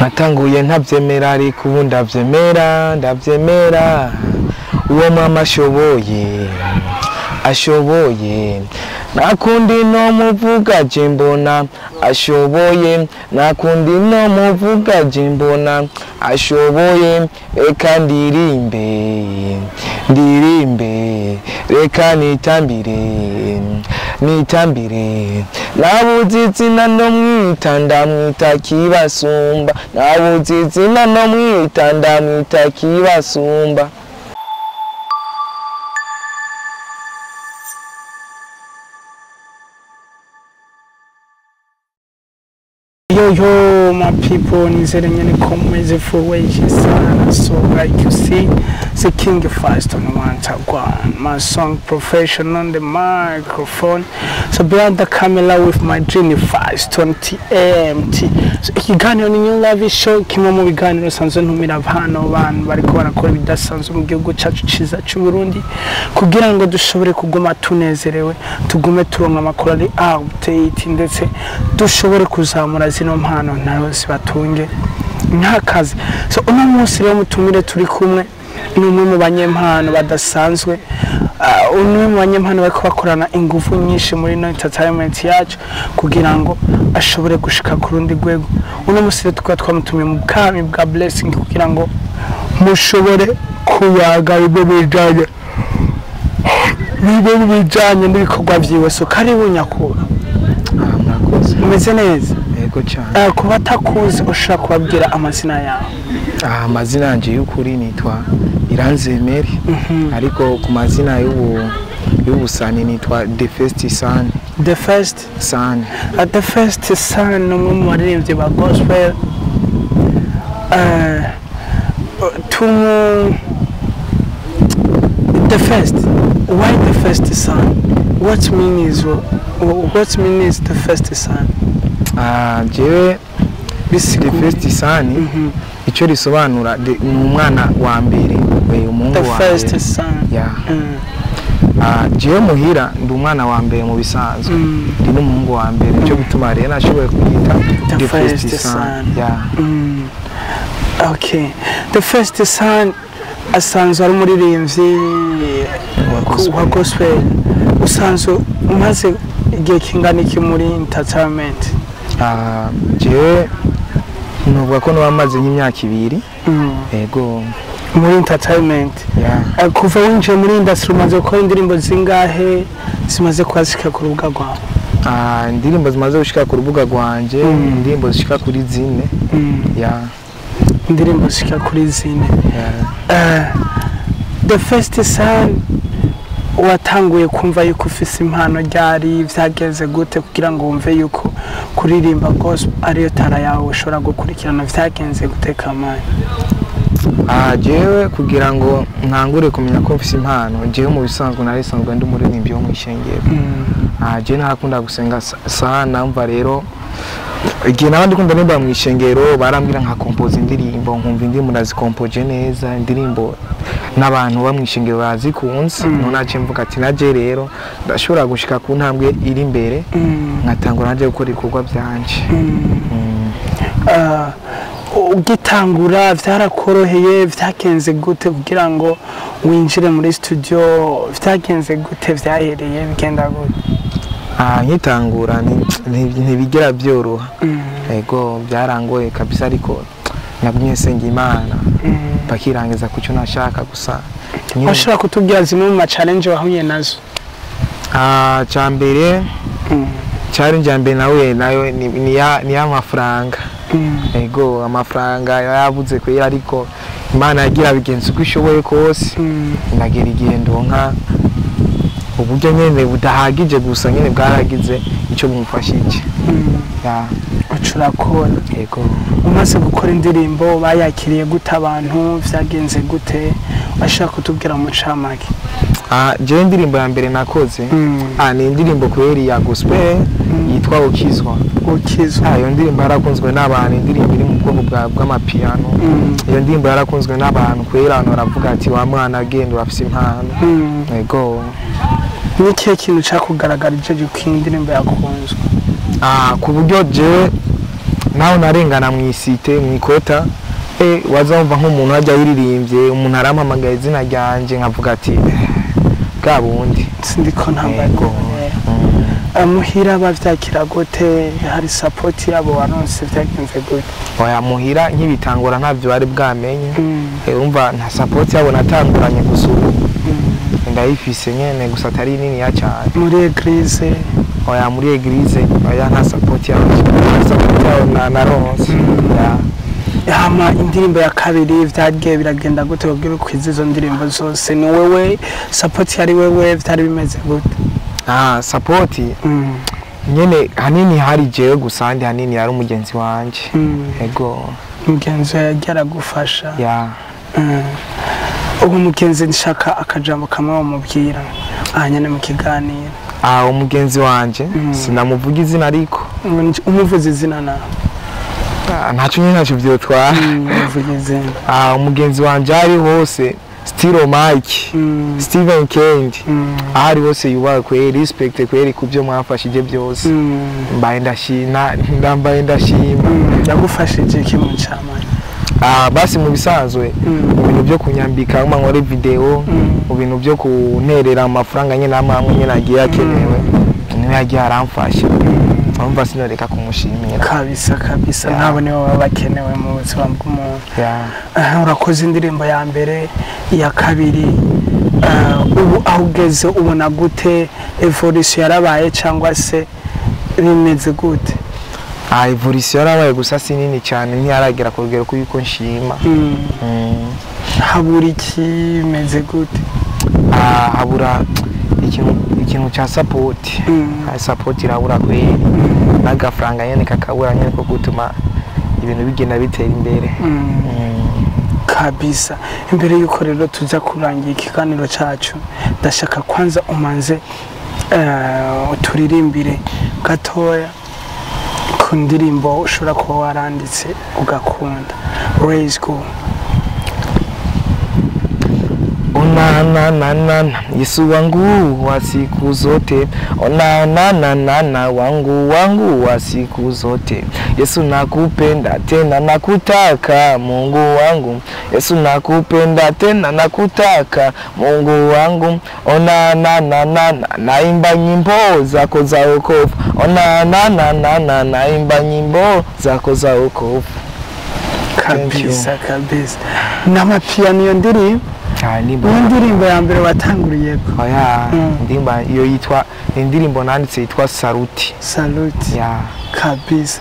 Natanguye ntavyemera, ariko ubu ndavyemera, ndavyemera. Uwo mama ashoboye, ashoboye. Nakundi no muvuga je mbona ashoboye, nakundi no muvuga je mbona ashoboye. Reka ndirimbe, ndirimbe, reka nitambire, nitambire. Nabuze izina no mwita, ndamwita Kibasumba. Nabuze izina no mwita, ndamwita Kibasumba. Yo yo, my people, nizere nyene ko mumeze fresh sana. So like you see, it's the King Fast on one one, my song professional on the microphone. So behind the camera with my Genie Fast on TMT. So ikiganiro ni New Live Show, kimwe mu biganiro sanzwe ntumira abana bantu bariko barakora ibidasanzwe mu gihugu cacu ciza c'u Burundi, kugira ngo dushobore kuguma tunezerewe, tugume turonka amakuru ari update, ndetse dushobore kuzamura zino mpano nayo zibatunge nk'akazi. So uno munsi rero mutumire turi kumwe ni umwe mu banyempano badasanzwe, umwe mu banyempano bariko bakorana ingufu nyinshi muri no entertainment yacu kugira ngo ashobore gushika ku rundi rwego. Uno munsi rero tukaba twamutumiye mu bwami bwa Blessing kugira ngo mushobore kuyaga ibyo bijanye n'ibikorwa vyiwe. So karibu nyakubahwa. Murakoze. Umeze neza? Yego cyane. Ku batakuzi ushobora kubabwira amazina yawe? Amazina yanje y'ukuri nitwa Iranzemeri, ariko ku mazina y'ubusani nitwa The First Son. The First Son. The First Son ni umwe mu baririmbyi ba gospel. The First, why The First Son? What mean is The First Son? Jewe The First Son icyo risobanura ni umwana wa mbere, umuhungu The wa First mbere. Son. Yeah. Jewe muhira ndi umwana wa mbere mu bisanzwe, ndi n'umuhungu wa mbere, nicyo gituma rero nashoboye kuyita The The First First Son. Son. Yeah. Okay. The First Son asanzwe ari umuririmbyi wa gospel. Usanzwe umaze igihe kingana iki muri entertainment? Jewe nuvuga ko nabamaze nk'imyaka 2. Yego. Muri entertainment. Yeah. Kuva winjiye muri industry umaze gukora indirimbo zingahe zimaze kuhashika ku rubuga rwawe? Indirimbo zimaze gushika ku rubuga rwanje, indirimbo zishika kuri 4. Yeah. Indirimbo zishika kuri 4. Yeah. The First Son, watanguye kumva yuko ufise impano ryari? Vyageze gute kugira ngo wumve yuko kuririmba gospel ariyo tara yawe ushobora gukurikirana? Vyagenze gute kamani? Jewe kugira ngo ntangure kumenya ko mfise impano, jewe mu bisanzwe nari sanzwe ndi umuririmbyi wo mw'ishengero. Jewe narakunda gusenga sana, mva rero igihe naba ndikunda nimba mw'ishengero barambwira nka compose indirimbo, nkumva indirimbo ndazikompoje neza, indirimbo n'abantu ba mw'ishengero bazikunze. None naje mvuga ati naje rero ndashobora gushika ku ntambwe iri imbere, nkatangura naje gukora ibikorwa byanje. Ugitangura vyarakoroheye? Vyagenze gute kugira ngo winjire muri studio? Vyagenze gute? Vyahereye bigenda gute? Nkitangura ntibigera byoroha. Ego byarangoye kabisa, ariko nagumye nsenga Imana bakirangiza kucyo nashaka gusa. Washobora kutubwira zimwe mu ma challenge wahuye nazo? Cambere challenge ya mbere nawe nayo ni y'amafaranga. Ego amafaranga yabuze kwera, ariko Imana yagira bigenza uko ishoboye kose. Ndagera igihe ndonka uburyo nyene budahagije, gusa nyene bwaragize icyo bumfashije. Yeah. Ucurakora. Ego. Umaze gukora indirimbo bayakiriye gute abantu? Vyagenze gute? Washaka kutubwira mu camake? Jewe indirimbo ya mbere nakoze, ni indirimbo kweri ya gospel yitwa Ukizwa. Ukizwa. Iyo ndirimbo yarakunzwe n'abantu, indirimbo iri mu bwoko bw'amapiano. Iyo ndirimbo yarakunzwe n'abantu kwera, abantu baravuga ati wa mwana agenda urafise impano. Ego. Ni kihe kintu cakugaragarije yuko iyi ndirimbo yakunzwe? Ku buryo jewe Naho narengana mu isite mu ikota, wazumva nk'umuntu ajya yiririmbye, umuntu arampamagaye izina ryanje, nkavuga ati bwa bundi sindiko ntambara. Yego. Muhira bavyakira gute? Hari support yabo waronse? Vyagenze gute? Oya, muhira nkibitangura ntabyo bari bwamenye. Urumva nta support yabo natanguranye, gusa ubu ndayifise nyene, gusa atari niniya cyane. Muri église? Oya, muri église oya, nta support yabo, nta support yabo naronse. Ya. Hama indirimbo ya kabiri vyagiye biragenda gute kugira ukwize izo ndirimbo zose? Ni wewe support yari wewe? Vyari bimeze gute? Ah, support nyene hanini hari jewe gusa, ahandi hanini yari umugenzi wanje. Ego. Mugenzi wawe yagiye aragufasha? Ya. Ubu mugenzi nshaka akajambo kamwe wamubwira aha nyene mu kiganiro. Ah, umugenzi wanje sinamuvuga izina ariko. Umuvuze izina nawe. Ah, ntacyo nyine, ntacyo vyotwara. Umuvuge izina. Ah, umugenzi wanje ari hose, Stilo Mike, Steven Kendi, aho ari hose yubaha kweri, respect kweri kubyo mwafashije byose. Mbaye ndashima, ndambaye ndashima. Yagufashije iki mu ncamake? Ah, basi mu bisanzwe mu bintu byo kunyambika nkoma nkore video, mu bintu byo kunterera amafaranga nyine amwe amwe nyine agiye akenewe, niwe yagiye aramfasha. Urumva sinoreka kumushimira. Kabisa kabisa. Yeah. Nk'abo nibo baba bakenewe mu buzima bw'umuntu. Yeah. Aha, urakoze. Indirimbo ya mbere, iya kabiri, ubu aho ugeze ubona gute? Evolution yarabaye cyangwa se bimeze gute? Ah, evolution yarabaye, gusa si nini cyane, ntiyaragera ku rugero k'uko nshima. Habura iki? Bimeze gute? Ah, habura ikintu cya support. Ah, support irabura kweri, n'agafaranga nyene kakabura nyene ko gutuma ibintu bigenda bitera imbere. Kabisa. Imbere yuko rero tuza kurangira ikiganiro cyacu, ndashaka kwanza umanze uturirimbire gatoya ku ndirimbo ushobora kuba waranditse ugakunda. Let's go. Ona na na na na Yesu wangu wa siku zote, ona na na na na wangu wangu wa siku zote. Yesu nakupenda tena nakutaka Mungu wangu, Yesu nakupenda tena nakutaka Mungu wangu. Ona na na na na naimba nyimbo zako za wokovu. Ona na na na na naimba nyimbo zako za wokovu. Thank you. Kabisa kabisa. N'amapiyano iyo ndirimbo? Ah, indirimbo. Niyo ndirimbo ya mbere watanguriyeko? Oya. Indirimbo iyo yitwa, indirimbo nanditse yitwa Saruti. Saluti. Ya. Kabisa.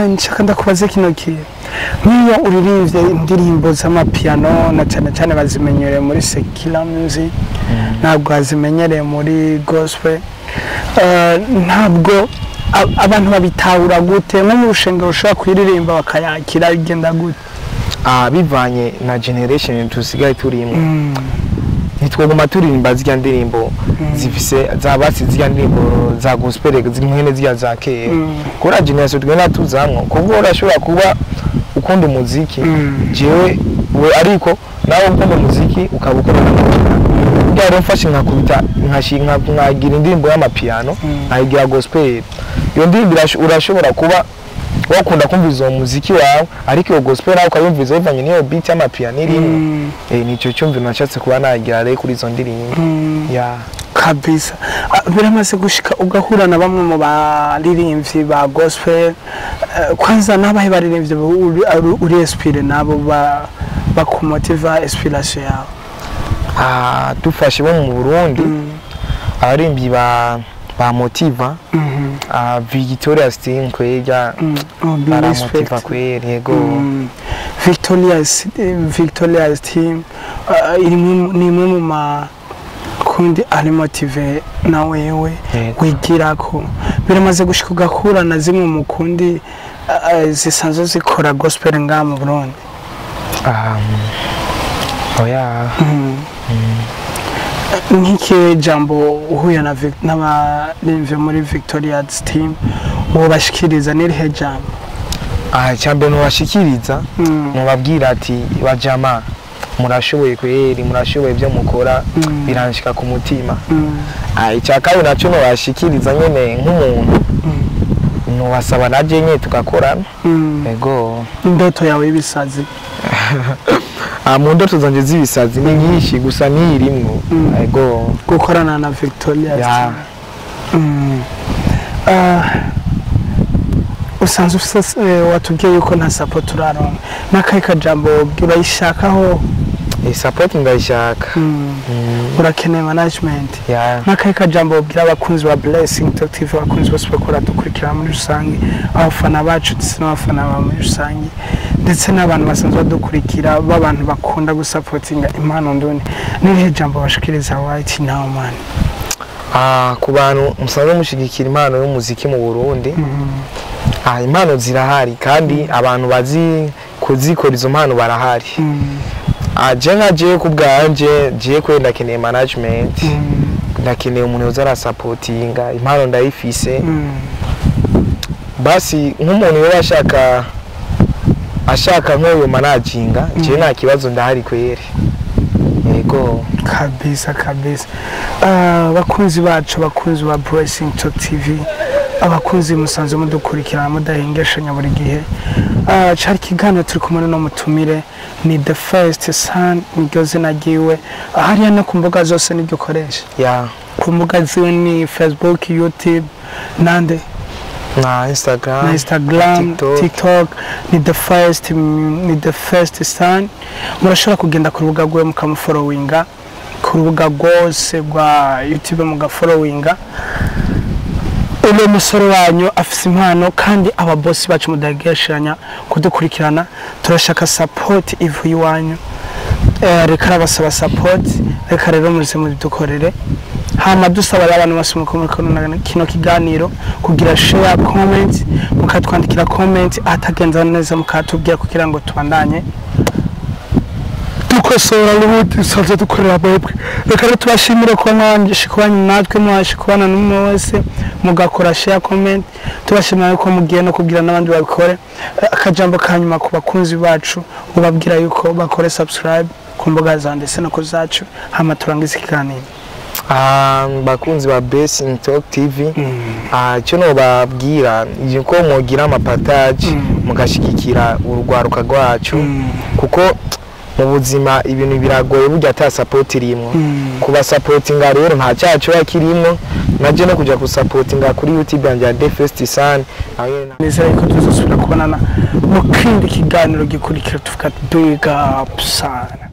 Nshaka ndakubaze kino kintu: nk'iyo uririmbye indirimbo z'amapiyano, na cyane cyane bazimenyereye muri secular music, ntabwo bazimenyereye muri gospel, ntabwo abantu babitahura gute? Nko mu rushengero ushobora kuyiririmba bakayakira? Bigenda gute? Ah, bivanye na generation tusigaye turimo, ntitwoguma turirimba zirya ndirimbo zifise zabasi, zirya ndirimbo za gospel zimwe zirya za kera, kubera generation tugenda tuzamwo. Kuko urashobora kuba ukunda umuziki, jewe we, ariko nawe ukunda umuziki ukaba ukora n'amapiyano. Rero mfashe nkakubita nkagira indirimbo y'amapiyano, nkayigira gospel, iyo ndirimbo urashobora kuba wakunda kumviza uwo muziki wawe, ariko iyo gospel nawe ukayumviza bivanye n'iyo beat y'amapiyano irimo. Nicyo cyumviro nashatse kuba nagira rero kuri izo ndirimbo, ya. Kabisa. Ah, biramaze gushika ugahura na bamwe mu baririmbyi ba gospel? Kwanza n'abahe baririmbyi uri inspiré nabo bakumotiva inspiration yawe? Ah, dufashe bo mu Burundi, abaririmbyi ba motiva, ah, Victoria Sting kwega, Oh, be baramotiva respect. kweri, yego. Victoria's team iri ni imwe mu makundi ari motivé na wewe wigirako. Biramaze gushika ugahura na zimwe mu kundi zisanzwe zikora gospel ngaha mu Burundi? Ah, oya. Nk'iki jambo uhuye na n'abaririmbyi muri Victoria's team wobashikiriza, n'irihe jambo? Ah, icyambere nubashikiriza, mubabwira ati bajama murashoboye kweri, murashoboye, ibyo mukora biranshika ku mutima. Ah, icya kabiri nacyo nubashikiriza nyene nk'umuntu Nubasaba naje nyine tugakorana. Ego. Indoto yawe y'ibisazi? Mu ndoto zanje z'ibisazi ni nyinshi, gusa niyirimwo. Ego. Gukorana na Victoria. Ya. Usanzwe ufise, watubwiye yuko nta support uraronka, n'akahe kajambo urayishakaho? Support ndayishaka. Urakeneye management? Ya. N'akahe kajambo ubwira abakunzi ba Blessing Talk TV, abakunzi bose bakora dukurikira muri rusange, abafana bacu ndetse n'abafana ba muri rusange, ndetse n'abantu basanzwe badukurikira, b'abantu bakunda gusapotinga impano ndundi, n'irihe jambo bashikiriza right now, man? Ku bantu musanzwe mushigikira impano y'umuziki mu Burundi, impano zirahari kandi abantu bazi kuzikora izo mpano barahari. Je nka jewe ku bwanje, jewe kwe ndakeneye management, ndakeneye umuntu yoza arasapotinga impano, ndayifise. Basi nk'umuntu yoba ashaka nk'uyo managinga, jewe nta kibazo, ndahari kweri, yego. Kabisa kabisa. Bakunzi bacu, bakunzi ba Blessing Talk TV, abakunzi musanzwe mudukurikirana mudahengeshanya buri gihe, cari ikiganiro turi kumwe no mutumire ni The First Son, niryo zina ryiwe hariya no ku mbuga zose niryo ukoresha? Ya. Ku mbuga ziwe ni Facebook, YouTube nande? Na Instagram. Na Instagram. TikTok. TikTok ni The First, ni The First Son. Murashobora kugenda ku rubuga rwe mukamufollowinga, ku rubuga rwose rwa YouTube mugafollowinga uno musore wanyu, afise impano. Kandi ababosi bacu mudahengeshanya kudukurikirana, turashaka support ivuye iwanyu. Reka arabasaba support, reka rero muze mudukorere. Hama dusaba rero abantu bose muko muri kino kiganiro kugira share, comment, mukatwandikira comment atagenza neza mukatubwira kugira ngo tubandanye dukosora n'ubundi dusanzwe dukorera mwebwe. Reka rero tubashimire kuba mwanje kubana natwe, mwashe kubana n'umwe wese mugakora share, comment. Tubashimira yuko mugiye no kubwira n'abandi babikore. Akajambo ka nyuma ku bakunzi bacu, ubabwira yuko bakore subscribe ku mbuga za ndetse no ku zacu, hama turangize ikiganiro. Bakunzi ba Blessing Talk TV, icyo nobabwira ni uko mwogira amapartage, mugashigikira urugwaruka rwacu, kuko mu buzima ibintu biragoye burya ata support irimwo. Kubasapotinga rero nta cyaha kiba kirimwo, naje no kuja gusapotinga kuri YouTube yanjye ya The First Son nawe. Nizere ko tuzosubira kubonana mu kindi kiganiro gikurikira, tuvuga big up sana.